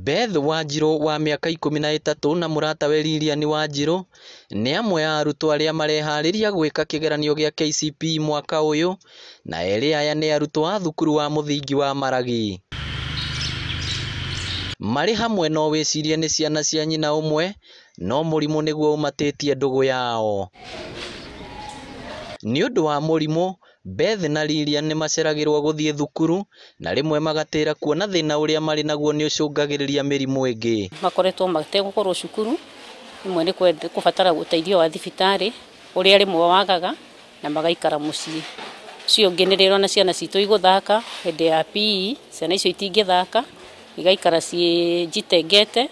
Beth Wanjiru wa mĩaka 13 na mũratawe Lilian Wanjiru nĩ amwe a arutwo arĩa mareharĩria gwĩka kĩgeranio gĩa KCPE mwaka ũyũ, na erĩ aya nĩ arutwo a thukuru wa mũthingi wa Maragi. Marĩ hamwe no wĩcirie nĩ ciana cia nyina ũmwe, no mũrimũ nĩguo ũmatĩtie ndũgũ yao. Nĩ ũndũ wa mũrimũ, Beth na Lilian nĩ maceragĩrwo gũthiĩ thukuru na rĩmwe magatĩra kuona thĩna ũrĩa marĩ naguo nĩ ũcũngagĩrĩria mĩrimũ ĩngĩ. Makoretwo mategũkorwo cukuru, rĩmwe nĩ kũbatara ũteithio wa thibitarĩ ũrĩa rĩmwe wagaga na magaikara mũciĩ. Ũcio ũngĩ nĩ rĩrĩa ona ciana citũ igũthaka hĩndĩ ya PE, ciana icio itingĩthaka, igaikara ciĩ njitengete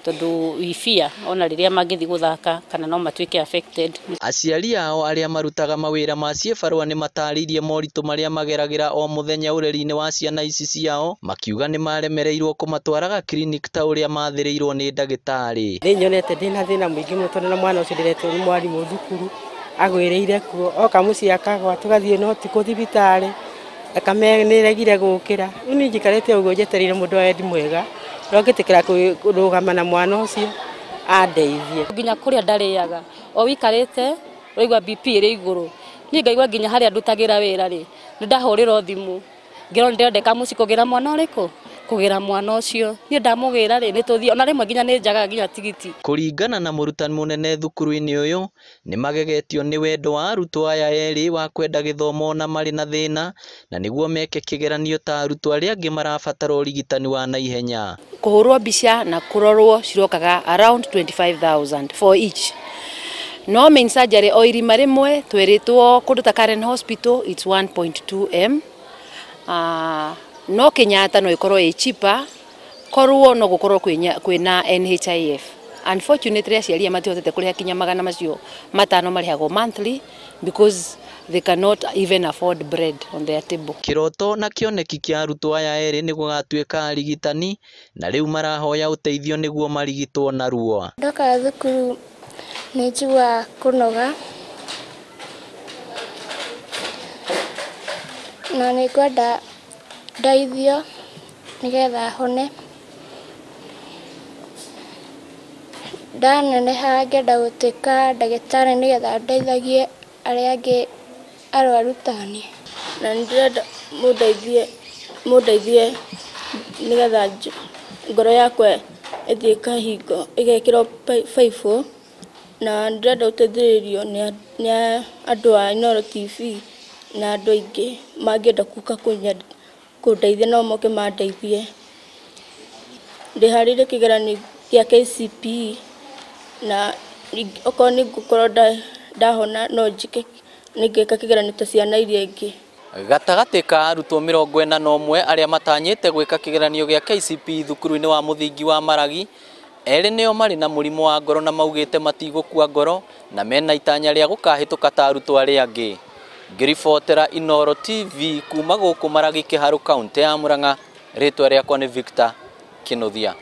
tondũ we fear ona rĩrĩa mangĩthiĩ gũthaka kana no matuĩke affected. Aciari ao arĩa marutaga mawĩra ma ciĩbarũa nĩ matarĩirie moritũ marĩa mageragĩra o mũthenya ũreri-inĩ wa ciana ici ciao, makiuga nĩ maremereirwo kũmatwaraga clinic ta ũrĩa mathĩrĩirwo nĩ ndagĩtarĩ. Nĩ nyonete ndĩna thĩna mũingĩ mũno tondũ na mwana ũcio ndĩretwo nĩ mwarimũ thukuru agwĩrĩire kuo, oka mũciĩ akagwa tũgathiĩ no ũtukũ thibitarĩ thakame nĩregire gũkĩra. Rĩu niĩ njikarĩte ũguo njetereire mũndũ wa wendi mwega ũrĩa ũngĩtĩkĩra kũrũgama na mwana ũcio andeithie. Nginya kũrĩa ndarĩaga o wikarĩte ũraigua BP ĩrĩ igũrũ, niĩ ngaigua nginya harĩa ndutagĩra wĩra rĩ nĩ ndahũrĩrwo thimũ ngĩrwo nĩndĩrendeka mũciĩ kũgĩra mwana ũrĩkũ, kũgĩra mwana ũcio, niĩ ndamũgĩra rĩ nĩ tũthiĩ, ona rĩmwe nginya nĩ njagaga nginya tigiti. Kũringana na mũrutani mũnene thukuru-inĩ ũyũ, nĩ magegetio nĩ wendo wa arutwo aya erĩ wa kwenda gĩthomo na marĩ na thĩna, na nĩguo meke kĩgeranio ta arutwo arĩa angĩ marabatara ũrigitani wa naihenya. Kũhũrwo mbica na kũrorwo cirokaga around 25,000 for each. No main surgery o irima rĩmwe twĩrĩtwo kũndũ ta Karen Hospital it's 1.2 M. No Kenyatta no ikorwo ĩ cheaper korwo no gũkorwo kwĩna NHIF. Unfortunately aciari matihotete kũrĩha kinya magana macio matano marĩhagwo monthly because they cannot even afford bread on their table. Kĩroto na kĩoneki kĩa arutwo aya erĩ nĩ gũgatuĩka arigitani na rĩu marahoya ũteithio nĩguo marigitwo narua. Ndoka thukuru nĩ njiguaga kũnoga na nĩ ngwenda ndeithio nĩgetha hone. Ndaneneha ngenda gũtuĩka ndagĩtarĩ nĩgetha ndeithagie arĩa angĩ arwaru ta niĩ. Na nĩ ndĩrenda mũndeithie nĩgetha ngoro yakwa ĩthiĩ ĩkahingo ĩgekĩrwo baibũ, na ndĩrenda gũteithĩrĩrio nĩ andũ a Inooro TV na andũ aingĩ mangĩenda gũka kũndeithia no moke mandeithie. Ndĩharĩirie kĩgeranio kĩa KCPE na okorwo nĩ ngũkorwo ndahona no njĩke nĩngeka kĩgeranio ta ciana iria ingĩ. Gatagatĩ ka arutwo 41 arĩa matanyĩte gwĩka kĩgeranio gĩa KCPE thukuru-inĩ wa mũthingi wa Maragi, erĩ nĩo marĩ na mũrimũ wa ngoro na maugĩte matigũkua ngoro na mena itanya rĩa gũkahĩtũka ta arutwo arĩa angĩ. Ngĩribotera Inooro TV kuma gũkũ Maragi Kĩharũ, kaũntĩ ya Murang'a, rĩtwa rĩakwa nĩ Victor Kĩnuthia.